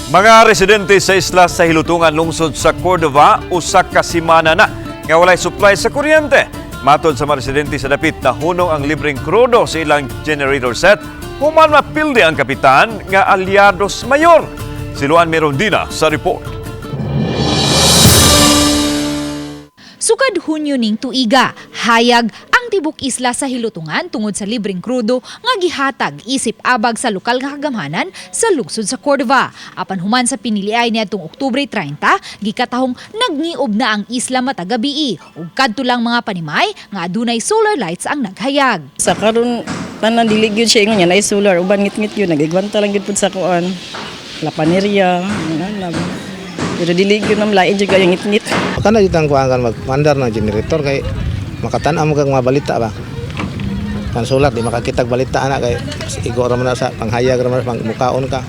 Mga residente sa isla sa Hilutungan, lungsod sa Cordova, usa ka semana na nga walay supply sa kuryente. Matod sa mga residente sa dapit, nahunong ang libreng krudo sa ilang generator set human mapildi ang kapitan nga alyado sa mayor. Si Luan Merondina sa report. Sukad Hunyo ning tuiga, hayag ang tibok isla sa Hilutungan tungod sa libreng krudo nga gihatag isip abag sa lokal nga kagamhanan sa lungsod sa Cordova. Apan human sa piniliay niadtong Oktubre 30, gikatahong nagniob na ang isla matag gabii ug kadto lang mga panimay nga adunay solar lights ang naghayag. Sa karon tanan dili gyud siya ingon niya na solar, uban ngit-ngit yun nagigwanta lang gyud pud sa kuan. Lapanerya, ano lang. Pero dili gyud, ma'am, lain jud kayo ngit-ngit. Kana jud ang kuan kan magmandar ng generator kay makatan-aw mo kag mga balita ba. Kan sulat di makakitag balita ana kay igo ra man na sa panghayag ra man pang mukaon ka.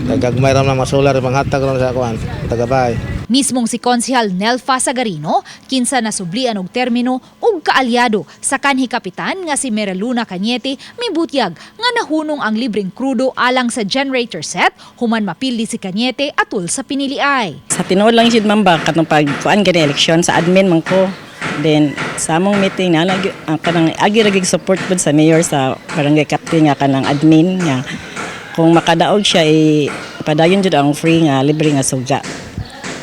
Kay gagmay ra man masular panghatag ra man sa kuan tagabay. Mismong si Konsehal Nelfa Sagarino, kinsa nasublian og termino ug kaalyado sa kanhi kapitan nga si Meraluna Cañete, mibutyag nga nahunong ang libreng krudo alang sa generator set human mapildi si Cañete atul sa piniliay. Sa tinuod lang jud, ma'am, ba katong pag kuan gani eleksyon sa admin man ko. Then sa among meeting na lang ang kanang agi ra gig support pud sa mayor sa barangay captain nga kanang admin nga kung makadaog siya i padayon jud ang free nga libre nga suga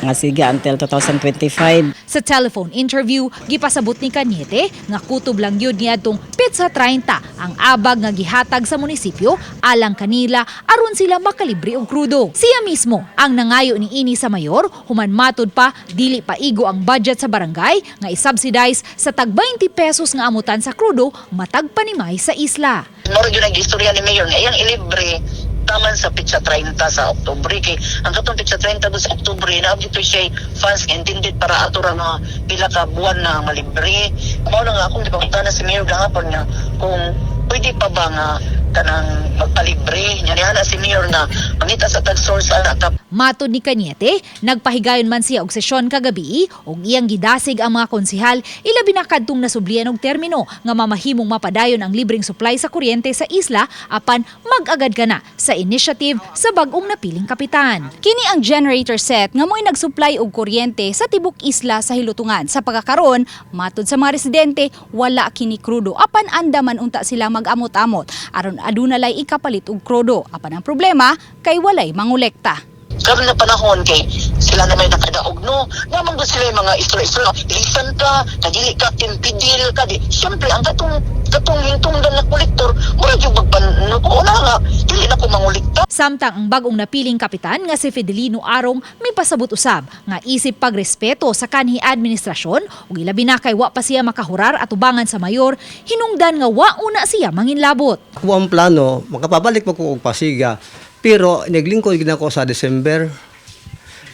nga siga until 2025. Sa telephone interview, gipasabot ni Cañete nga kutob lang yun niadtong petsa 30 ang abag nga gihatag sa munisipyo alang kanila aron sila makalibre og krudo. Siya mismo ang nangayo ni ini sa mayor human matud pa dili pa igo ang budget sa barangay nga isubsidize sa tag 20 pesos nga amutan sa krudo matag panimay sa isla. Moro yun ang istorya ni Mayor nga iyang ilibre taman sa petsa 30 sa Oktubre kay ang katong petsa 30 sa Oktubre na dito siya funds nga intended para ato ra nga pila ka buwan na malibre. Mao na nga akong gipangutana si Mayor gahapon nga kung pwede pa ba nga kanang magpalibre nya niya na si Mayor nga mangita sa tag source ana ka. Matod ni Cañete, nagpahigayon man siya og sesyon kagabi ug iyang gidasig ang mga konsehal, ilabi na kadtong nasublian og termino, nga mamahimong mapadayon ang libreng supply sa kuryente sa isla apan mag-agad ka na sa initiative sa bag-ong napiling kapitan. Kini ang generator set nga mo'y nagsupply og kuryente sa tibok isla sa Hilutungan. Sa pagkakaron, matod sa mga residente, wala kini krudo apan andaman unta sila mag-amot-amot aron aduna lay ikapalit og krudo. Apan ang problema kay walay mangolekta. Karon na panahon kay sila na may nakadaog, no, naman gud sila yung mga istorya-istorya, lisan ka kadili ka timpidil ka di syempre ang katong katong hintungdan na kolektor mura jud magpan no, una nga dili na ko mangulikta. Samtang ang bagong napiling kapitan nga si Fidelino Arong may pasabot usab nga isip pagrespeto sa kanhi administrasyon ug ilabi na kay wa pa siya makahurar atubangan sa mayor, hinungdan nga wa una siya manginlabot. Ako ang plano, makapabalik mo ko og pasiga. Pero naglingkod gid ako sa December.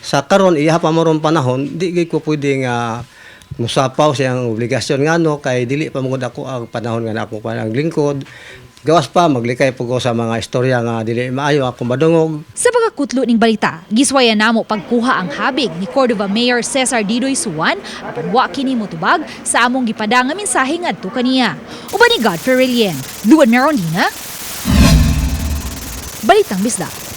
Sa karon iya pa mo ron panahon, di gid ko pwede nga musapaw siyang obligasyon ngano kay dili pa mangud ako ang panahon nga na ako pa ang lingkod. Gawas pa maglikay po ko sa mga istorya nga dili maayo ako madungog. Sa pagkakutlo ning balita, giswayan namo pagkuha ang habig ni Cordova Mayor Cesar Didoy Suwan apan wa kini motubag sa among gipada nga mensahe ngadto kaniya. Uban ni Godfrey Relien, Luan Merondina, Balitang Bisdak.